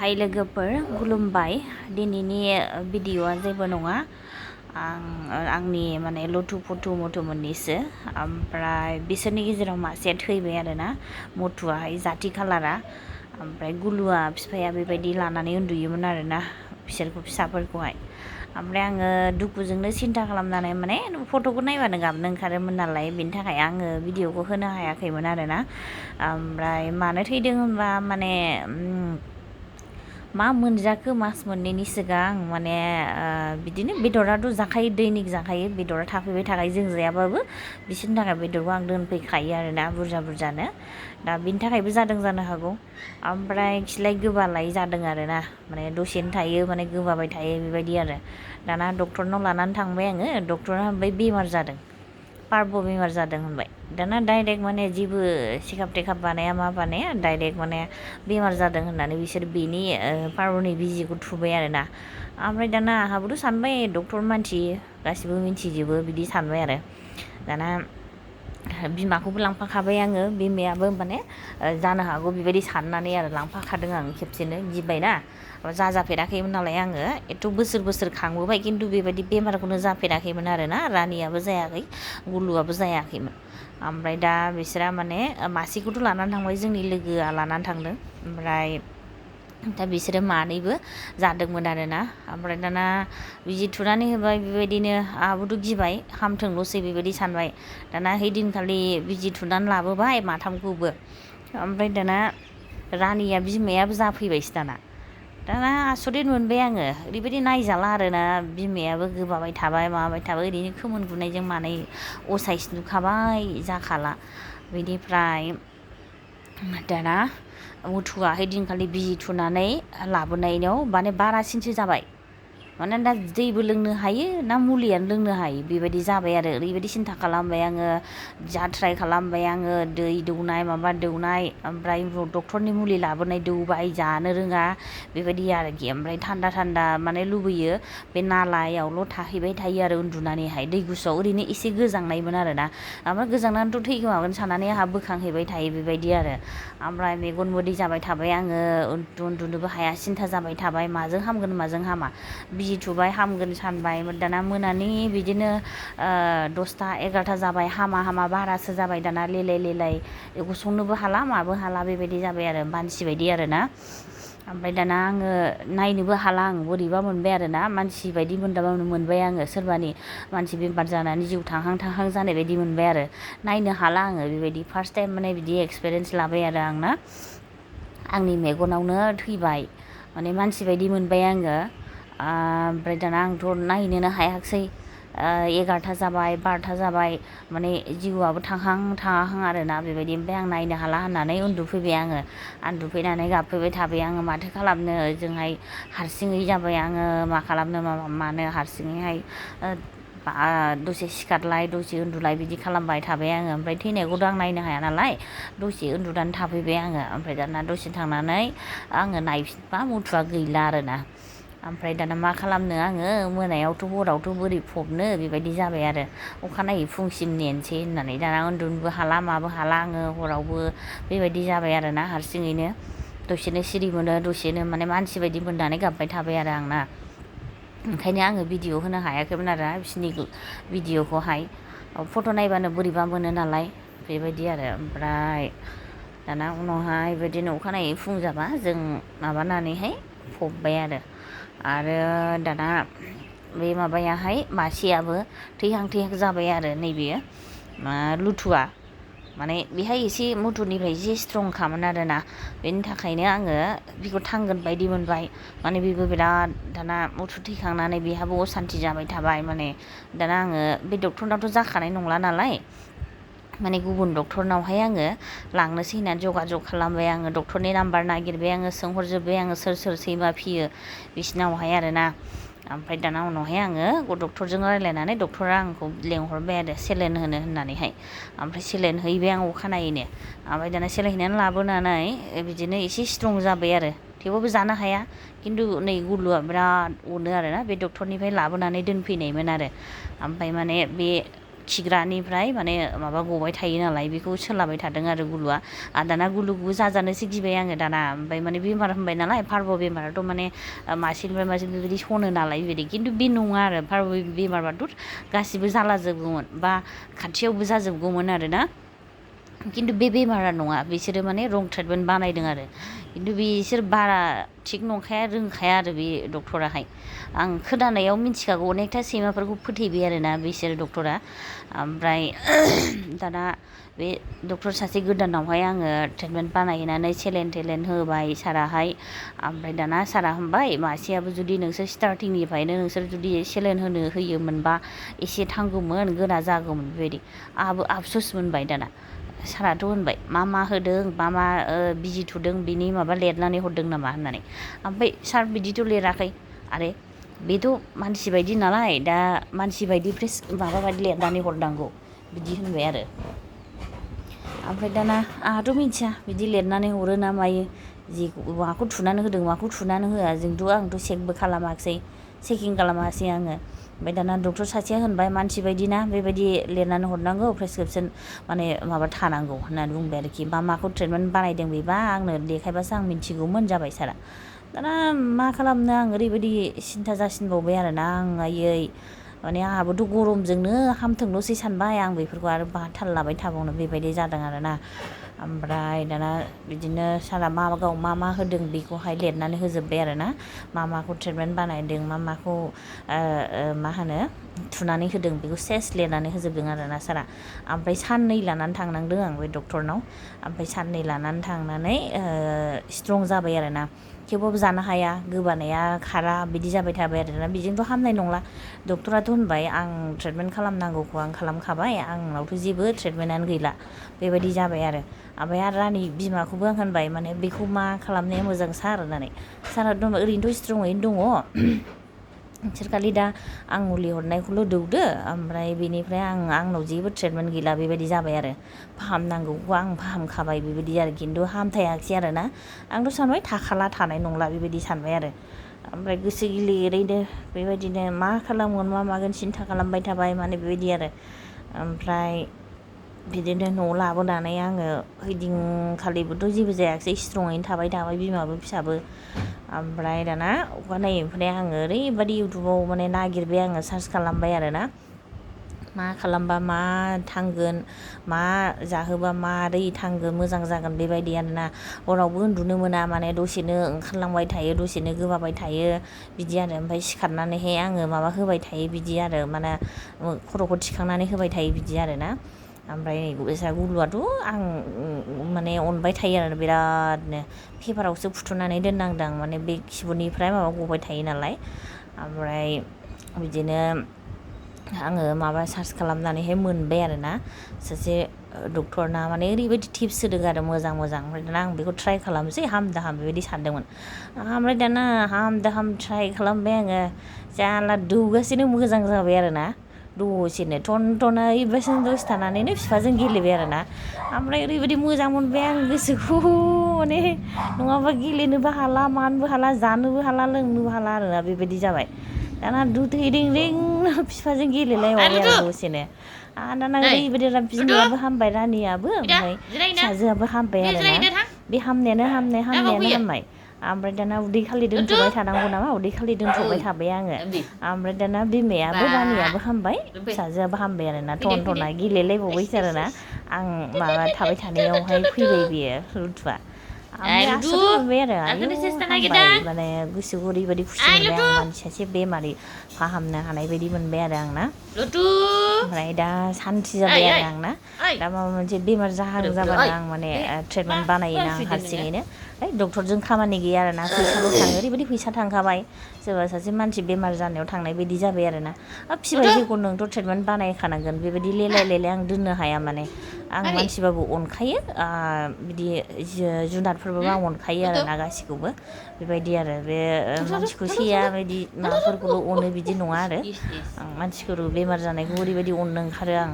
हाय लोगोफोर खुलुमबाय दिनैनि भिडिअआ जेबो नङा आंनि माने लथु फथु मथु मोननैसो ओमफ्राय बिसोरनि गेजेराव मासेया थैबाय आरोना मथुआहाय जाथि खालारा ओमफ्राय गुलुआ बिफाया बेबायदि लानानै उन्दुयोमोन आरोना फिसाफोरखौहाय ओमफ्राय आङो दुखुजोंनो सिन्था खालामनानै माने फट'खौ नायबानो गाबनो ओंखारोमोन नालाय बेनि थाखाय आङो भिडिअखौ होनो हायाखैमोन आरोना ओमफ्राय मानो थैदों होनबा माने मा मोनजाखो मास मोननैनि सिगां माने बिदिनो बेदराथ' जाखायो दैनिक जाखायो बेदरा थाफैबाय थाखायो जों जायाबाबो बिसोरनि थाखाय बेदरखौ आं दोनफैखायो आरोना बुरजानो दा बिनि थाखायबो जादों जानो हागौ ओमफ्राय खिलाय गोबालाय जादों आरोना माने दसेनो थायो माने गोबाबाय थायो बेबायदि आरो दाना डक्टरनाव लानानै थांबाय आङो डक्टरा ओमफ्राय बेमार जादों पार्ब बेमार जादों होनबाय दाना डाइरेक्ट माने जेबो सिखाब टेखाब बानाया मा बानाया डाइरेक्ट माने बेमार जादों होननानै बिसोर बेनि पार्बनि बिजिखौ थुबाय आरोना ओमफ्राय दाना आंहाबोथ' सानबाय डक्टर मानसि गासिबो मिन्थिजोबो बिदि सानबाय आरो दाना बिमाखौबो लांफाखाबाय आङो बिमायाबो माने जानो हागौ बेबायदि साननानै आरो लांफाखादों आं खेबसेनो गिबायना जाफेराखैमोन नालाय आङो एथ' बोसोर खांबोबाय खिन्थु बेबायदि बेमारखौनो जाफेराखैमोन आरोना रानियाबो जायाखै गुलुआबो जायाखैमोन ओमफ्राय दा बिसोरा माने मासेखौथ' लानानै थांबाय जोंनि लोगोआ लानानै थांदों ओमफ्राय दा बिसोरो मानैबो जादोंमोन आरोना ओमफ्राय दाना बिजि थुनानै होबाय बेबायदिनो आंहाबोथ' गिबाय हामथोंल'सै बेबायदि सानबाय दाना हैदिनखालि बिजि थुनानै लाबोबाय माथामखौबो ओमफ्राय दाना रानिया बिमायाबो जाफैबायसो दाना आसरित मोनबाय आङो ओरैबायदि नायजाला आरोना बिमायाबो गोबाबाय थाबाय माबाबाय थाबाय ओरैनो खोमोन गुनायजों मानै असाइस नुखाबाय जाखाला बिनिफ्राय दाना मथुआ हैदिनखालि बिजि थुनानै लाबोनायाव माने बारासिनसो जाबाय माने दा दैबो लोंनो हायो ना मुलियानो लोंनो हायो बेबायदि जाबाय आरो ओरैबायदि सिन्था खालामबाय आङो जा ट्राइ खालामबाय आङो दै दौनाय माबा दौनाय ओमफ्राय डक्टरनि मुलि लाबोनाय दौबाय जानो रोङा बेबायदि आरोखि ओमफ्राय थान्दा माने लुबैयो बे नालायावल' थाहैबाय थायो आरो उन्दुनानैहाय दै गुसुआव ओरैनो एसे गोजांनायमोन आरोना ओमफ्राय गोजांनानैथ' थैगोमागोन साननानै आंहा बोखांहैबाय थायो बेबायदि आरो ओमफ्राय मेगन मोदै जाबाय थाबाय आङो उन्दुनोबो हाया सिन्था जाबाय थाबाय माजों हामगोन माजों हामा बिजि थुबाय हामगोन सानबाय दाना मोनानि बिदिनो 10ता 11ता जाबाय हामा बारासो जाबाय दाना लेलाय गसंनोबो हाला माबो हाला बेबायदि जाबाय आरो मानसि बायदि आरोना ओमफ्राय दाना आङो नायनोबो हाला आं बोरैबा मोनबाय आरोना मानसि बायदि मोनबाय आङो सोरबानि मानसि बेमार जानानै जिउ थांहां जानाय बायदि मोनबाय आरो नायनो हाला आङो बेबायदि फार्स्ट टाइम माने बिदि एक्सपिरियेन्स लाबाय आरो आंना आंनि मेगनावनो थैबाय माने मानसि बायदि मोनबाय आङो ओमफ्राय दाना आंथ' नायनोनो हायाखिसै 11ता जाबाय 12ता जाबाय माने जिउआबो थांहां आरोना बेबायदि ओमफ्राय आं नायनो हाला होननानै उन्दुफैबाय आङो उन्दुफैनानै गाबफैबाय थाबाय आङो माथो खालामनो ओजोंहाय हारसिङै जाबाय आङो मा खालामनो मानो हारसिङैहाय दसे सिखारलाय दसे उन्दुलाय बिदि खालामबाय थाबाय आङो ओमफ्राय थैनायखौथ' आं नायनो हाया नालाय दसे उन्दुनानै थाफैबाय आङो ओमफ्राय दाना दसे थांनानै आङो नायफिनबा मथुआ गैला आरोना ओमफ्राय दाना मा खालामनो आङो मोनायावथ' हरावथ' बोरै फबनो बेबायदि जाबाय आरो अखानायै फुंसिम नेनोसै होननानै दाना उन्दुनोबो हाला माबो हाला आङो हरावबो बेबायदि जाबाय आरोना हारसिङैनो दसेनो सिरि मोनो दसेनो माने मानसि बायदि मोननानै गाबबाय थाबाय आरो आंना ओंखायनो आङो भिडिअ होनो हायाखैमोन आरो बिसोरनि भिडिअखौहाय फट' नायबानो बोरैबा मोनो नालाय बेबायदि आरो ओमफ्राय दाना उनावहाय बेबायदिनो अखानायै फुं जाबा जों माबानानैहाय फबबाय आरो दाना बे माबायाहाय मासेयाबो थैहां जाबाय आरो नैबेयो लुथुआ माने बेहाय एसे मथुरनिफ्राय एसे स्ट्रंखामोन आरोना बेनि थाखायनो आङो बेखौ थांगोन बायदि मोनबाय माने बेबो बिराद दाना मथुर थैखांनानै बेहाबो असान्थि जाबाय थाबाय माने दाना आङो बे डक्टरनावथ' जाखानाय नंला नालाय माने गुबुन डक्टरनावहाय आङो लांनोसै होननानै जगाजग खालामबाय आङो डक्टरनि नाम्बार नागिरबाय आङो सोंहरजोब्बाय आङो सोर सैमा फियो बिसिनावहाय आरोना ओमफ्राय दाना उनावहाय आङो डक्टरजों रायज्लायनानै डक्टरा आंखौ लेंहरबाय आरो सेलेन होनो होननानैहाय ओमफ्राय सेलेन हैबाय आं अखानायैनो ओमफ्राय दाना सेलेन हैनानै लाबोनानै बिदिनो एसे स्ट्रं जाबाय आरो थेवबाबो जानो हाया खिन्थु नै गुलुआ बिराद अनो आरोना बे डक्टरनिफ्राय लाबोनानै दोनफैनायमोन आरो ओमफ्राय माने बे खिग्रानिफ्राय माने माबा गबाय थायो नालाय बेखौ सोलाबाय थादों आरो गुलुआ दाना गुलुखौबो जाजानोसो गिबाय आङो दाना ओमफ्राय माने बेमार होनबाय नालाय पार्भ बेमाराथ' माने मासेनिफ्राय मासे बेबायदि सनो नालाय बेबायदि खिन्थु बे नङा आरो पार्भ बेमारबाथ' गासिबो जालाजोबगौमोन बा खाथियावबो जाजोबगौमोन आरो ना खिन्थु बे बेमारा नङा बिसोरो माने रं ट्रिटमेन्ट बानायदों आरो खिन्थु बिसोर बारा थिग नंखाया रोंखाया आरो बे डक्टराहाय आं खोनानायाव मिथिखागौ अनेकथा सैमाफोरखौ फोथैबाय आरोना बिसोर डक्टरा ओमफ्राय दाना बे डक्टर सासे गोदानावहाय आङो ट्रिटमेन्ट बानायनानै सेलेन टेलेन होबाय साराहाय ओमफ्राय दाना सारा होनबाय मासेयाबो जुदि नोंसोर स्टार्टिंनिफ्रायनो नोंसोर जुदि सेलेन होयोमोनबा एसे थांगौमोन गोरा जागौमोन बेबायदि आंहाबो आफसुस मोनबाय दाना साराथ' होनबाय मा होदों मा बिजि थुदों बिनि माबा लिरनानै हरदों नामा होननानै ओमफ्राय सार बिदिथ' लिराखै आरे बेथ' मानसि बायदि नालाय दा मानसि बायदि माबा बायदि लिरनानै हरनांगौ बिदि होनबाय आरो ओमफ्राय दाना आंहाथ' मिथिया बिदि लिरनानै हरो ना मायो जि माखौ थुनानै होदों माखौ थुनानै होआ आंथ' चेकबो खालामाखिसै चेकिं खालामासै आङो ओमफ्राय दाना डक्टर सासेया होनबाय मानसि बायदि ना बेबायदि लिरनानै हरनांगौ प्रेसक्रिपसन माने माबा थानांगौ होननानै बुंबाय आरोखि माखौ ट्रिटमेन्ट बानायदों बेबा आंनो देखायबासो आं मिथिगौमोन जाबाय सारा दाना मा खालामनो आं ओरैबायदि सिन्था जासिनबावबाय आरोना आं आयै माने आंहाबोथ' गरमजोंनो हामथोंल'सै सानबाय आं बेफोरखौ आरो थाल लाबाय थाबावनो बेबायदि जादों आरोना ओमफ्राय दाना बिदिनो सारा गाव मा होदों बेखौहाय लिरनानै होजोब्बाय आरोना माखौ ट्रिटमेन्ट बानायदों माखौ मा होनो थुनानै होदों बेखौ सेस लिरनानै होजोबदों आरोना सारा ओमफ्राय साननै लानानै थांनांदों आं बे डक्टरनाव ओमफ्राय साननै लानानै थांनानै स्ट्रं जाबाय आरोना थेवबाबो जानो हाया गोबानाया खारा बिदि जाबाय थाबाय आरोना बेजोंथ' हामनाय नंला डक्टराथ' होनबाय आं ट्रिटमेन्ट खालामनांगौखौ आं खालामखाबाय आंनावथ' जेबो ट्रिटमेन्टआनो गैला बेबायदि जाबाय आरो ओमफ्राय आरो रानि बिमाखौबो आं होनबाय माने बेखौ मा खालामनाया मोजां सार होननानै सारा ओरैनोथ' स्ट्रङैनो दङ बिसोर खालि दा आं मुलि हरनायखौल' दौदो ओमफ्राय बेनिफ्राय आंनाव जेबो ट्रिटमेन्ट गैला बेबायदि जाबाय आरो फाहामनांगौखौ आं फाहामखाबाय बेबायदि आरो खिन्थु हामथायाखिसै आरोना आंथ' सानबाय थानाय नंला बेबायदि सानबाय आरो ओमफ्राय गोसो गिलिरैनो बेबायदिनो मा खालामगोन मा मागोन सिन्था खालामबाय थाबाय माने बेबायदि आरो ओमफ्राय बिदिनो न'आव लाबोनानै आङो ओइदिनखालिबोथ' जेबो जायाखिसै स्ट्रङैनो थाबाय बिमाबो फिसाबो ओमफ्राय दाना अखानायैनिफ्राय आङो ओरैबायदि इउटुबाव माने नागिरबाय आङो सार्च खालामबाय आरोना मा खालामबा मा थांगोन मा जाहोबा मारै थांगोन मोजां जागोन बेबायदि आरोना हरावबो उन्दुनो मोना माने दसेनो ओंखारलांबाय थायो दसेनो गोबाबाय थायो बिदि आरो ओमफ्राय सिखारनानैहाय आङो माबा होबाय थायो बिदि आरो माने खर'खौ थिखांनानै होबाय थायो बिदि आरोना ओमफ्राय गुलुआथ' आं माने अनबाय थायो आरो बिरादनो पेपारावसो फुथुनानै दोननांदां माने बे खिबुनिफ्राय माबा गबाय थायो नालाय ओमफ्राय बिदिनो आङो माबा सार्च खालामनानैहाय मोनबाय आरोना सासे डक्टरना माने ओरैबायदि टिप्स होदों आरो मोजां ओमफ्राय दाना आं बेखौ ट्राइ खालामसै हाम बेबायदि सानदोंमोन ओमफ्राय दाना हाम ट्राइ खालामबाय आङो जाला दौगासिनो मोजां जाबाय आरोना दसेनो टनटना ओइबासिनो दसे थानानैनो बिफाजों गेलेबाय आरोना ओमफ्राय ओरैबायदि मोजां मोनबाय आं गोसोखौ माने नङाबा गेलेनोबो हाला मानोबो हाला जानोबो हाला लोंनोबो हाला आरोना बेबायदि जाबाय दाना रिं बिफाजों गेलेलायबाय आरो दसेनो दाना ओरैबायदि बिमायाबो हामबाय रानियाबो ओमफ्राय फिसाजोआबो हामबाय आरोना बे हामनायानो हामबाय ओमफ्राय दाना उदै खालि दोनथ'बाय थानांगौ नामा उदै खालि दोनथ'बाय थाबाय आङो ओमफ्राय दाना बिमायाबो रानियाबो हामबाय फिसाजोआबो हामबाय आरोना टनटना गेलेलायबावबायसो आरोना आं माबा थाबाय थानायावहाय फैबाय बियो रुथुआ ओमफ्राय आसुरित मोनबाय आरो हामबाय माने गोसोखौ ओरैबायदि खुसि मोनबाय आं मानसि सासे बेमारि फाहामनो हानाय बायदि मोनबाय आरो आंना ओमफ्राय दा सान्थि जाबाय आरो आंना दा माबा मोनसे बेमार जाबानो आं माने ट्रिटमेन्ट बानायोना आं हारसिङैनो डक्टरजों खामानि गैया आरोना फैसाल' थाङो ओरैबायदि फैसा थांखाबाय सोरबा सासे मानसि बेमार जानायाव थांनाय बायदि जाबाय आरोना फिसिबाय जेखौ नोंथ' ट्रिटमेन्ट बानायखानांगोन बेबायदि लेलाय आं दोननो हाया माने आं मानसिबाबो अनखायो बिदि जुनारफोरबाबो आं अनखायो आरोना गासिखौबो बेबायदि आरो बे मानसिखौ सैया बायदि माबाफोरखौल' अनो बिदि नङा आरो आं मानसिफोर बेमार जानायखौ ओरैबायदि अननो ओंखारो आं